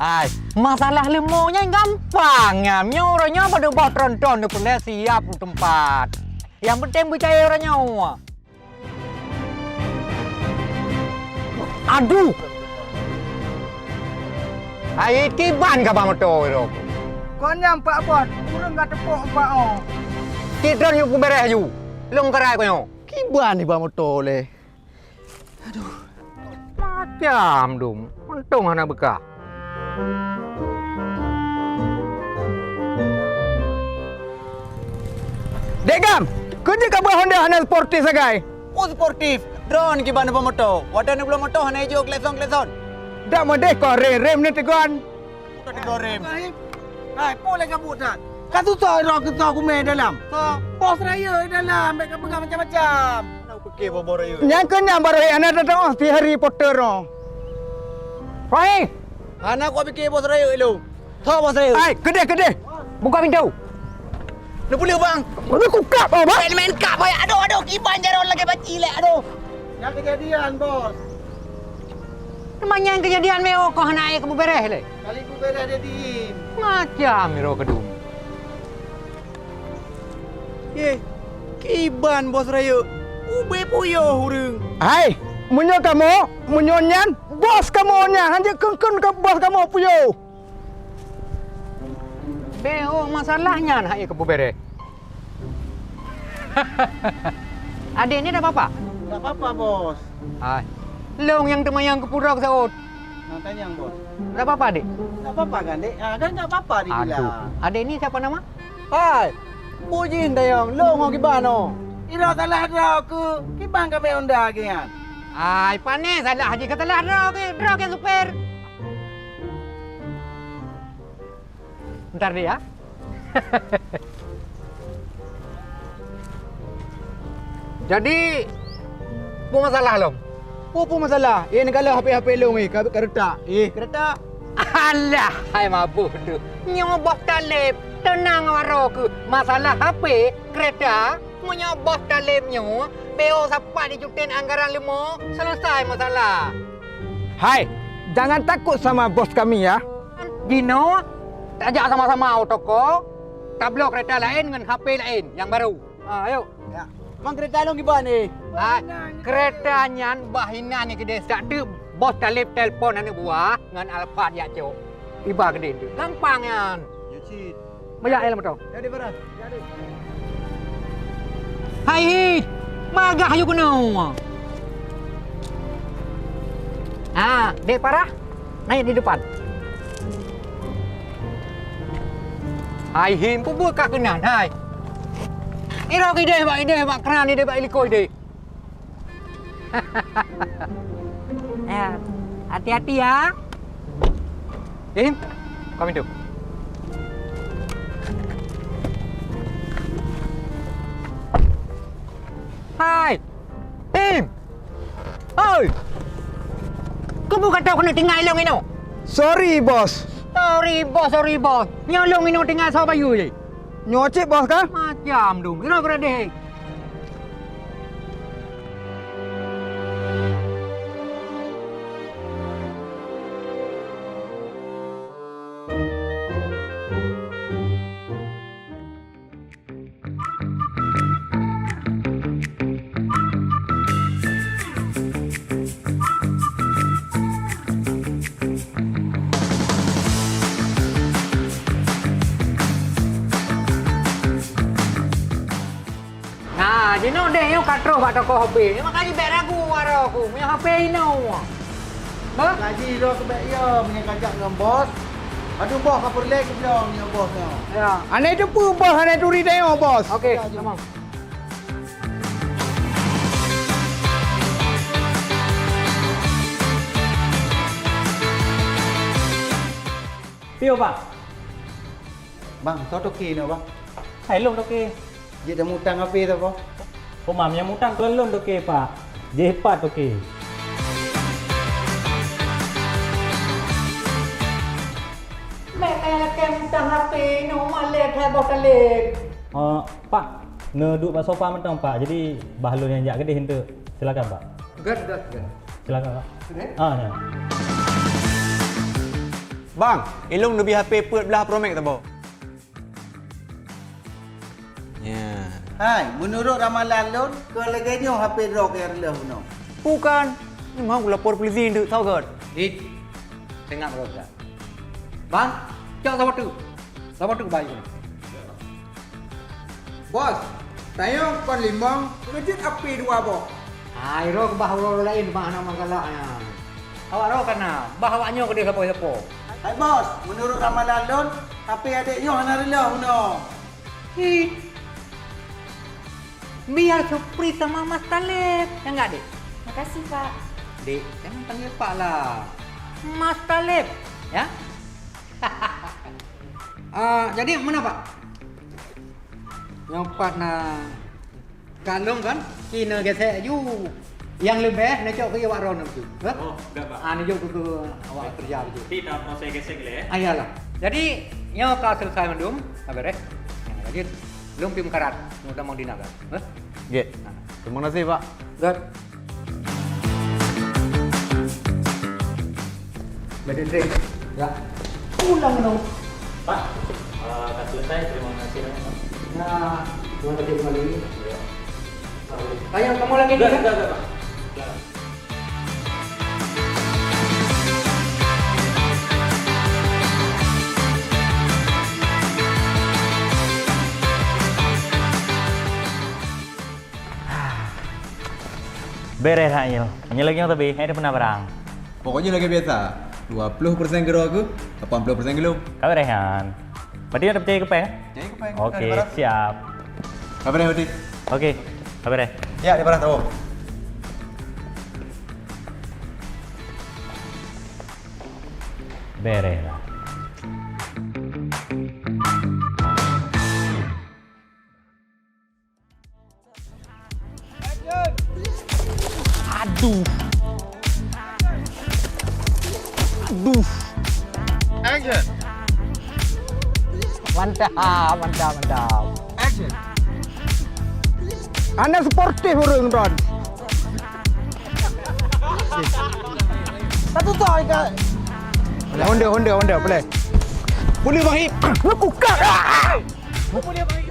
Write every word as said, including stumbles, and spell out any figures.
Ai, masalah leumo nyan gampang nyan. Meunyoe uroe nyoe padub boh tron-tron neupeureulèe siap u teumpat. Nyang peunteng peucaya uroe nyoe. Aduh! Hai, kiban ka ba moto iro. Kon nyang pak bos, ureueng ka teupok empat oh. Cit droen yue kubereh aju. Lôn karai keuh nyoe. Kiban iba moto lé. Aduh. Macam dum. Untông hana beukah. Dek Gam, keu jeuet ka beuet Honda hana sportif sagai? Oh, sportif. Droen kiban neuba moto. Watèe neubloe moto hana ijok klekson-klekson. Dak meudeh kok rem-rem neuteugon. Ka teugorem. Hai, hai, po lé kabut that. Ka susah droe keusoe kumè dalam. Soe? Bos rayeuk dalam, bèk kapeugah macam-macam. Hana kupike bos-bos rayeuk. Nyang keu nyan baroe hana datang, oh, si Harry Potter, oh. Wahai! Hana kupike bos rayeuk ilong. Soe bos rayeuk? Hai, keudeh, keudeh. Buka pintu. Neupeuleueh, Bang. Mana kukap, oh, Bang? Main-main kap, hai. Aduh, aduh, kiban jaroe lagèe banci lé, aduh. Nyang keujadian, Bos. Teuma nyang keujadian meu'oh keuh hana ék kubeureh lé. Kali kubeureh deh diem. Macam iro keudum. Yeh, kiban bos rayeuk. Ubé puyoh ureueng. Hai, meunyoe kamoe, meunyoe nyan, bos kamoe nyan, hanjeuet keun-keun keu bos kamoe puyoh. Beuh, masalah nyan hana ék kubeureh. Adék ni dak papa? Dak papa, Bos. Hai. Lôn nyang teuma nyang keupeudok saôt. Nah, tanyong, Bos. Dak papa, Dek? Dak papa kan, Dek? Ah, kan dak papa dibilang. Aduh. Adék ni siapa nama? Hai. Bujin tayong, lôn ngon kiban oh. Iro salah droe keu kiban ka mè Honda keu nyan. Hai, pané salah jih ka salah droe keu, droe keu supir. Ntar deh ya. Jadi, peue masalah lom? Peue, peue masalah? Eh, neukalon H P, H P lôn, eh, ka, ka retak. Eh, ka retak. Alah, hai mabôh tu. Nyoe Bos Taleb, teunang waroe keuh. Masalah H P, keureta, meunyoe Bos Taleb nyoe, beu'oh sapat jicutiek anggaran leumo, selesai masalah. Hai, jangan takut sama bos kami ya. Jinoe, tajak sama-sama u toko, tabloe keureta laén ngon H P laén nyang barô. Ha, ayo. Ya. Bang, keureta lôn kiban eh? Ha, keureta nyan bah inan nyang keudeh, sak teuk Bos Taleb telepon aneuk buah ngon Alphard jak cok. Iba keudeh tu. Gampang nyan. Ya, cit. Meuyak eh lam moto. Jadi, Farah. Jadi. Hai, hi. Bagah aju keunoe. Ha, Dek Farah. Naik di depan. Hai, hi, peue buet ka keunan, hai. Iro ideh bak ideh bak keunan ideh bak likot ideh. Ya, hati-hati ya. Im, kami tu. Hai. Im. Oi. Keubu kata kena tinggal ilong ino. Sorry, bos. Sorry, bos, sorry, bos. Nyolong ino tinggal sabayu je. Nyoe cit, bos, kan? Macam dong. Kira-kira deh. Nah, jinoe deh nyoe ka troh bak toko H P. Nyoe makajih bèk ragu waroe ku, meunyoe H P inoe. Bah? Makajih lôn keubèk yo, meunyoe kajak ngon bos. Aduh, bos ka peureulèe keubloe nyoe bos nyoe. Ya. Anai teupeue bos, anai turi tanyoe bos. Oke, tamam. Piye, Pak? Bang, soe toke nyoe, Bang? Hai, lôn toke. Jeuet tamutang H P teuh, Bang? Peue ma nyang mutang kon lôn toke, Pak. Jeuet pat toke. Meukai lakèe mutang H P nyoe malèe that boh talèe. Eh, Pak, neuduek bak sofa mantong, Pak. Jadi, bah lôn nyang jak keudeh enteuk. Silakan, Pak. Göt, göt, göt. Silakan, Pak. Oke. Ah, ya. Bang, ilong neubi H P peuet blaih Pro Max saboh. Ya. Hai, meunurot ramalan lôn, keu lagèe nyoe H P droe keu nyang reuloh bunoe. Bukan. Nyoe meuhan kulapor polisi nteuk, soe gèt? Dit, teuingat lôn, Bang. Bang, cok saboh teuk. Saboh teuk bai. Bos, tanyoe kon limong, keuneuk jeuet H P dua boh. Hai, roh bah uroe laén bah hana masalah nyan. Awak roh ka na, bah awak nyoe keudeh sapo-sapo. Hai bos, meunurot ramalan lôn, H P adék nyoe hana reuloh bunoe. Hi. Biar surprise sama Mas Taleb. Ya enggak, Dek? Makasih, Pak. Dek, jangan panggil Pak lah. Mas Taleb, ya? Ah, jadi mana, Pak? Nyang pat na kalong kan, kina gesek ju. Yang leubeh na cok keu awak ron tu. Ha? Oh, dah, Pak. Ah, na jok keu awak kerja tu. Ti dah proses gesek le. Ah, iyalah. Jadi, nyoe ka selesai mandum, ka beres. Nah, jadi, lom pi meukarat, mau damang dina kan. Ha? Nggih. Nah. Terima kasih, Pak. Good. Berhenti. Ya. Pulang dong. Pak, eh, dah selesai. Terima kasih banyak, Pak. Ya, terima kasih kembali. Ya. Tanya kamu lagi, enggak, enggak, enggak, Pak. Enggak. Beres hak nyoe. Nyoe lagèe nyoe tapi, hai dah pernah barang. Pokoknya lagèe biasa. Dua puluh persen keu droe keuh, lapan puluh persen keu lôn. Ka beres nyan. Berarti dah percaya keu pèng? Percaya keu pèng. Oke, siap. Ka beres berarti? Oke, ka beres. Ya, di barang tahu. Beres lah. Aduh. Aduh. Action. Mantap, mantap, mantap. Action. Anak sportif ureueng, Ron. Satu tak ikat. Honda, Honda, Honda, boleh. Boleh, Bang Ip. Lu kukak. Boleh, Bang Ip.